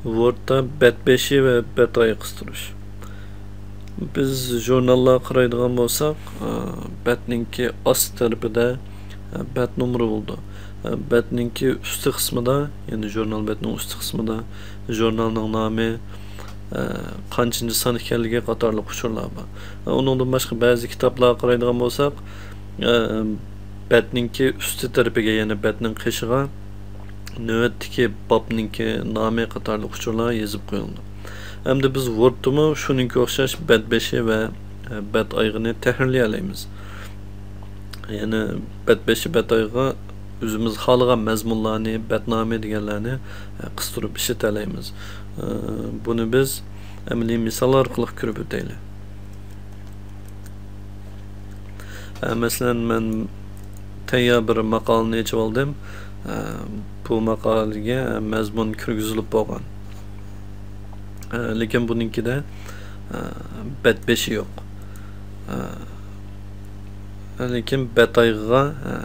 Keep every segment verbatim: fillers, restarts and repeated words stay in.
ۋوردتا بەت بېشى ۋە بەت ئايىغى قىستۇرۇش. بىز ژۇرناللارغا قارايدىغان بولساق، ئە، بەتنىڭكى ئاستى تەرىپىدە، ئە، بەت نومۇرى بولىدۇ. ئە، بەتنىڭكى ئۈستى قىسمىدا، يەنى ژۇرنال بەتنىڭ ئۈستى قىسمىدا ژۇرنالنىڭ نامى، ئە، قانچىنچى سان ئىكەنلىكى قاتارلىق ئۇچۇرلار بار. ئە، ئۇنىڭدىن باشقا بەزى كىتابلارغا قارايدىغان بولساق، ئە، بەتنىڭكى ئۈستى تەرىپىگە، يەنى بەتنىڭ قېشىغا نۆۋەتتىكى بابنىڭكى نامى قاتارلىق ئۇچۇرلار يېزىپ قويۇلىدۇ. ئەمدى بىز ۋوردتىمۇ شۇنىڭكى ئوخشاش بەت بېشى ۋە، ئە، بەت ئايىغىنى تەھرىرلىيەلەيمىز. يەنى بەت بېشى، بەت ئايىغىغا ئۆزىمىز خالىغان مەزمۇنلارنى، بەت نامى دېگەنلەرنى، ئە، قىستۇرۇپ ئىشلىتەلەيمىز. ئە، بۇنى بىز ئەمەلىي مىسال ئارقىلىق كۆرۈپ ئۆتەيلى. ئە، مەسىلەن، مەن تەييار بىر ماقالىنى ئېچىۋالدىم. ئە، بۇ ماقالىگە مەزمۇن كىرگۈزۈلۈپ بولغان. ئە، لېكىن بۇنىڭكىدە، ئە، بەت بېشى يوق. ئە، لېكىن بەت ئايىغىغا، ئە،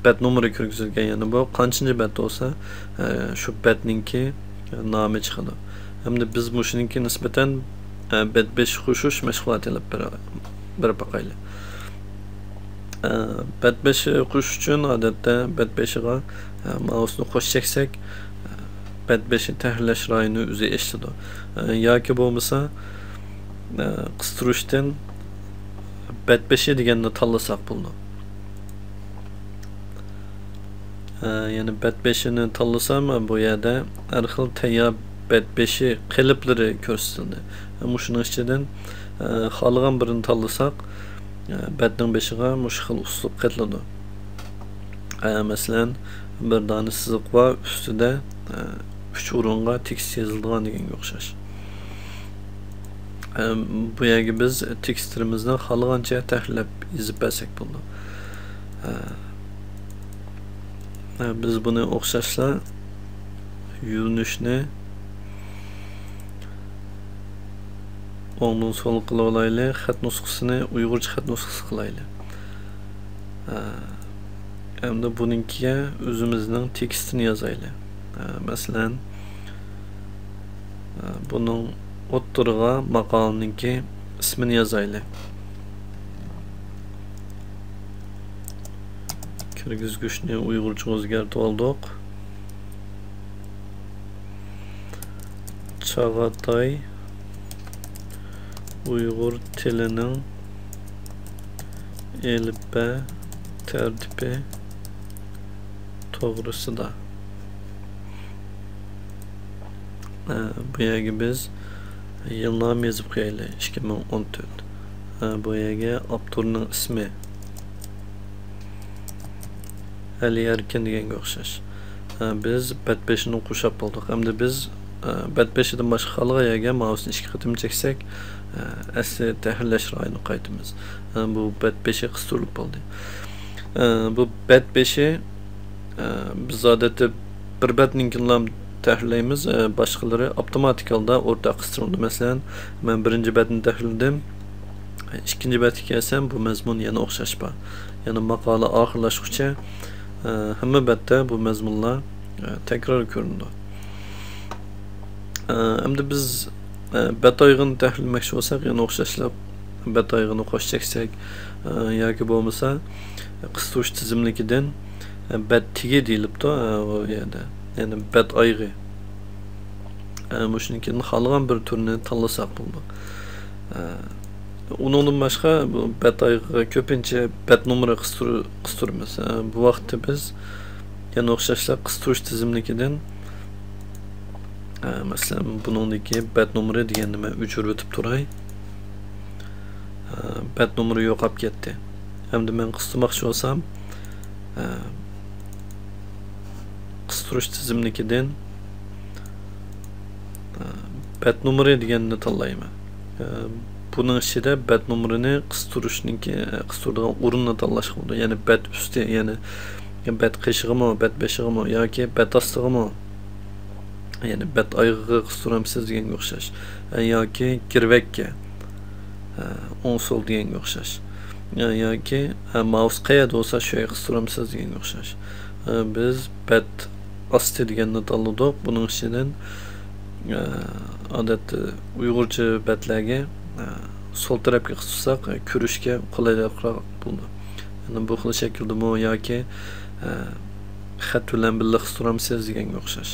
بەت نومۇرى كىرگۈزۈلگەن، يەنى بۇ قانچىنچى بەت بولسا، ئە، شۇ بەتنىڭكى نامى چىقىدۇ. ھەمدە بىز مۇشۇنىڭكى نىسبەتەن، ئە، بەت بېشى قوشۇش مەشغۇلاتى ئېلىپ بېرە-، بېرىپ باقايلى. ئە، بەت بېشى قوشۇش ئۈچۈن، ئادەتتە، بەت بېشىغا، ئە، مائۇسنى قوش چەكسەك، ئە، بەت بېشى تەھرىرلەش رايىنى ئۆزى ئىشلىتىدۇ. ئە، ياكى بولمىسا، ئە، قىستۇرۇشتىن بەت بېشى دېگەننى تاللىساق بولىدۇ. ئە، يەنى بەت بېشىنى تاللىسام، بۇ يەردە ھەر خىل تەييار بەت بېشى قېلىپلىرى كۆرسىتىلدى. مۇشۇنىڭ ئىچىدىن، ئە، خالىغان بىرىنى تاللىساق، ئە، بەتنىڭ بېشىغا مۇشۇ خىل ئۇسلۇب قېتىلىدۇ. ئە، مەسىلەن، بىر دانە سىزىق بار، ئۈستىدە، ئە، ئۈچ ئورۇنغا تېكىست يېزىلىدىغان دېگەنگە ئوخشاش. ئە، بۇ يەرگە بىز تېكىستلىرىمىزنى خالىغانچە تەھرىرلەپ يېزىپ بەرسەك بولىدۇ. ئە، ئە، بىز بۇنى ئوخشاشلا يۆنىلىشنى ئوڭدىن سول قىلىۋالايلى، خەت نۇسخىسىنى ئۇيغۇرچە خەت نۇسخىسى قىلايلى. ئە، ئەمدى بۇنىڭكىگە ئۆزىمىزنىڭ تېكىستىنى يازايلى. ئە، مەسىلەن، ئە، بۇنىڭ ئوتتۇرىغا ماقالىنىڭكى ئىسمىنى يازايلى. كىرگۈزگۈچنى ئۇيغۇرچىغا ئۆزگەرتىۋالدۇق. چاغاتاي ئۇيغۇر تىلىنىڭ ئېلىپبە تەرتىپى توغرىسىدا. ئە، بۇ يەرگە بىز يىلنامە يېزىپ قويايلى، ئىككى مىڭ ئون تۆت. ئە، بۇ يەرگە ئاپتورنىڭ ئىسمى ئەلى ئەركىن دېگەنگە ئوخشاش. ئە، بىز بەت بېشىنى قورشاپ بولدۇق. ئەمدى بىز، ئە، بەت بېشىدىن باشقا خالىغان يەرگە مائۇسنى ئىككى قېتىم چەكسەك، ئە، ئەسلى تەھرىرلەش رايىنى قايتىمىز. ئە، بۇ بەت بېشى قىستۇرۇلۇپ بولدى. ئە، بۇ بەت بېشى، ئە، بىز ئادەتتە بىر بەتنىڭكىنىلا تەھرىرلەيمىز، ئە، باشقىلىرى ئاپتوماتىك ھالدا ئورتاق قىستۇرۇلىدۇ. مەسىلەن، مەن بىرىنچى بەتنى تەھرىرلىدىم، ئىككىنچى بەتكە كەلسەم، بۇ مەزمۇن يەنە ئوخشاش بار. يەنى ماقالە ئاخىرلاشقۇچە، ئە، ھەممە بەتتە بۇ مەزمۇنلار، ئە، تەكرار كۆرۈنىدۇ. ئە، ئەمدى بىز، ئە، بەت ئايىغىنى تەھرىرلىمەكچى بولساق، يەنە ئوخشاشلا بەت ئايىغىنى قوش چەكسەك، ئە، ياكى بولمىسا قىستۇرۇش تىزىملىكىدىن، ئە، بەت تېگى دېيىلىپتۇ، ئە، ئۇ يەردە. يەنى بەت ئايىغى. ئە، مۇشۇنىڭكىدىن خالىغان بىر تۈرنى تاللىساق بولىدۇ. ئە، ئۇنىڭدىن باشقا بۇ بەت ئايىغىغا كۆپىنچە بەت نومۇرى قىستۇر-، قىستۇرىمىز. ئە، بۇ ۋاقىتتا بىز يەنە ئوخشاشلا قىستۇرۇش تىزىملىكىدىن، ئە، مەسىلەن، بۇنىڭدىكى بەت نومۇرى دېگەننى مەن ئۆچۈرۈۋېتىپ تۇراي. ئە، بەت نومۇرى يوقاپ كەتتى. ئەمدى مەن قىستۇرماقچى بولسام، ئە، قىستۇرۇش تىزىملىكىدىن، ئە، بەت نومۇرى دېگەننى تاللايمەن. ئە، بۇنىڭ ئىچىدە بەت نومۇرىنى قىستۇرۇشنىڭكى، قىستۇرىدىغان ئورۇننى تاللاشقا بولىدۇ. يەنى بەت ئۈستى، يەنى بەت قېشىغىمۇ، بەت بېشىغىمۇ ياكى بەت ئاستىغىمۇ، يەنى بەت ئايىغىغا قىستۇرامسىز دېگەنگە ئوخشاش. ئە، ياكى گىرۋەككە، ئە، ئوڭ سول دېگەنگە ئوخشاش. ئە، ياكى، ئە، مائۇس قەيەردە بولسا شۇ يەرگە قىستۇرامسىز دېگەنگە ئوخشاش. ئە، بىز بەت ئاستى دېگەننى تاللىدۇق. بۇنىڭ ئىچىدىن، ئادەتتە ئۇيغۇرچە بەتلەرگە سول تەرەپكە قىستۇرساق كۆرۈشكە قولايلىقراق بولىدۇ. يەنى بۇ خىل شەكىلدىمۇ ياكى خەت بىلەن بىللە قىستۇرامسىز دېگەنگە ئوخشاش.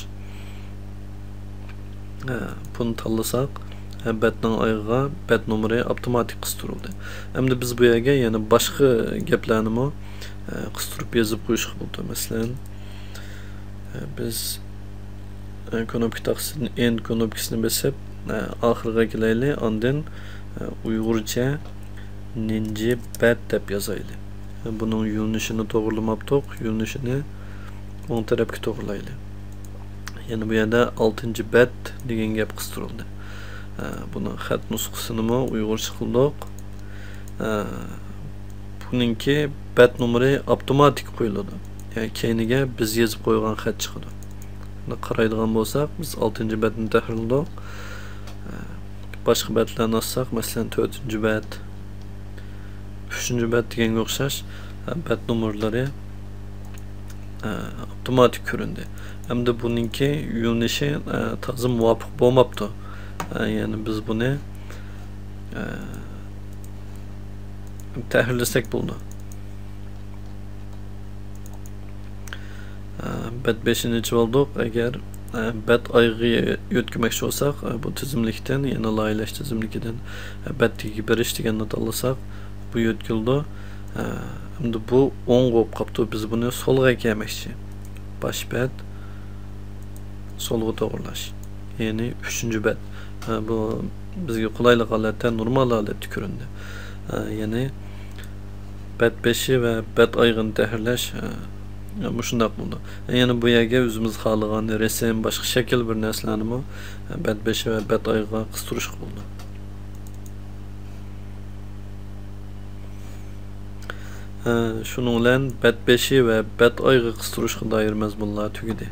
بۇنى تاللىساق بەتنىڭ ئايىغىغا بەت نومۇرى ئاپتوماتىك قىستۇرۇلدى. ئەمدى بىز بۇ يەرگە يەنە باشقا گەپلەرنىمۇ قىستۇرۇپ يېزىپ قويۇشقا بولىدۇ. مەسىلەن، بىز كۇنۇپكا تاختىسىدىن ئېن كۇنۇپكىسىنى بېسىپ ئاخىرىغا كېلەيلى، ئاندىن ئۇيغۇرچە نىنجى بەت دەپ يازايلى. بۇنىڭ يۆنىلىشىنى توغرىلىماپتۇق، يۆنىلىشىنى ئوڭ تەرەپكە توغرىلايلى. يەنە بۇ يەردە ئالتىنچى بەت دېگەن گەپ قىستۇرۇلدى. بۇنىڭ خەت نۇسخىسىنىمۇ ئۇيغۇرچە قىلدۇق. بۇنىڭكى بەت نومۇرى ئاپتوماتىك قويۇلىدۇ. يەنى كەينىگە بىز يېزىپ قويغان خەت چىقىدۇ. بۇنى قارايدىغان بولساق، بىز ئالتىنچى بەتنى تەھرىرلىدۇق. باشقا بەتلەرنى ئاچساق، مەسىلەن، تۆتىنچى بەت، ئۈچىنچى بەت دېگەنگە ئوخشاش بەت نومۇرلىرى ئاپتوماتىك كۆرۈندى. ئەمدى بۇنىڭكى يۆنىلىشى تازا مۇۋاپىق بولماپتۇ. يەنى بىز بۇنى تەھرىرلىسەك بولىدۇ. بەت بېشىنى ئېچىۋالدۇق. ئەگەر بەت ئايىغىغا يۆتكىمەكچى بولساق، بۇ تىزىملىكتىن، يەنى لايىھەلەش تىزىملىكىدىن بەت تېگىگە بېرىش دېگەننى تاللىساق، بۇ يۆتكىلىدۇ. ئەمدى بۇ ئوڭغا بولۇپ قاپتۇ. بىز بۇنى سولغا ئەكەلمەكچى. باش بەت، سولغا توغرىلاش. يەنى ئۈچىنچى بەت. بۇ بىزگە قولايلىق ھالەتتە، نورمال ھالەتتە كۆرۈندى. يەنى بەت بېشى ۋە بەت ئايىغىنى تەھرىرلەش مۇشۇنداق بولىدۇ. يەنى بۇ يەرگە ئۆزىمىز خالىغان رەسىم، باشقا شەكىل بىر نەرسىلەرنىمۇ بەت بېشى ۋە بەت ئايىغىغا قىستۇرۇشقا بولىدۇ. شۇنىڭ بىلەن بەت بېشى ۋە بەت ئايىغى قىستۇرۇشقا دائىر مەزمۇنلار تۈگىدى.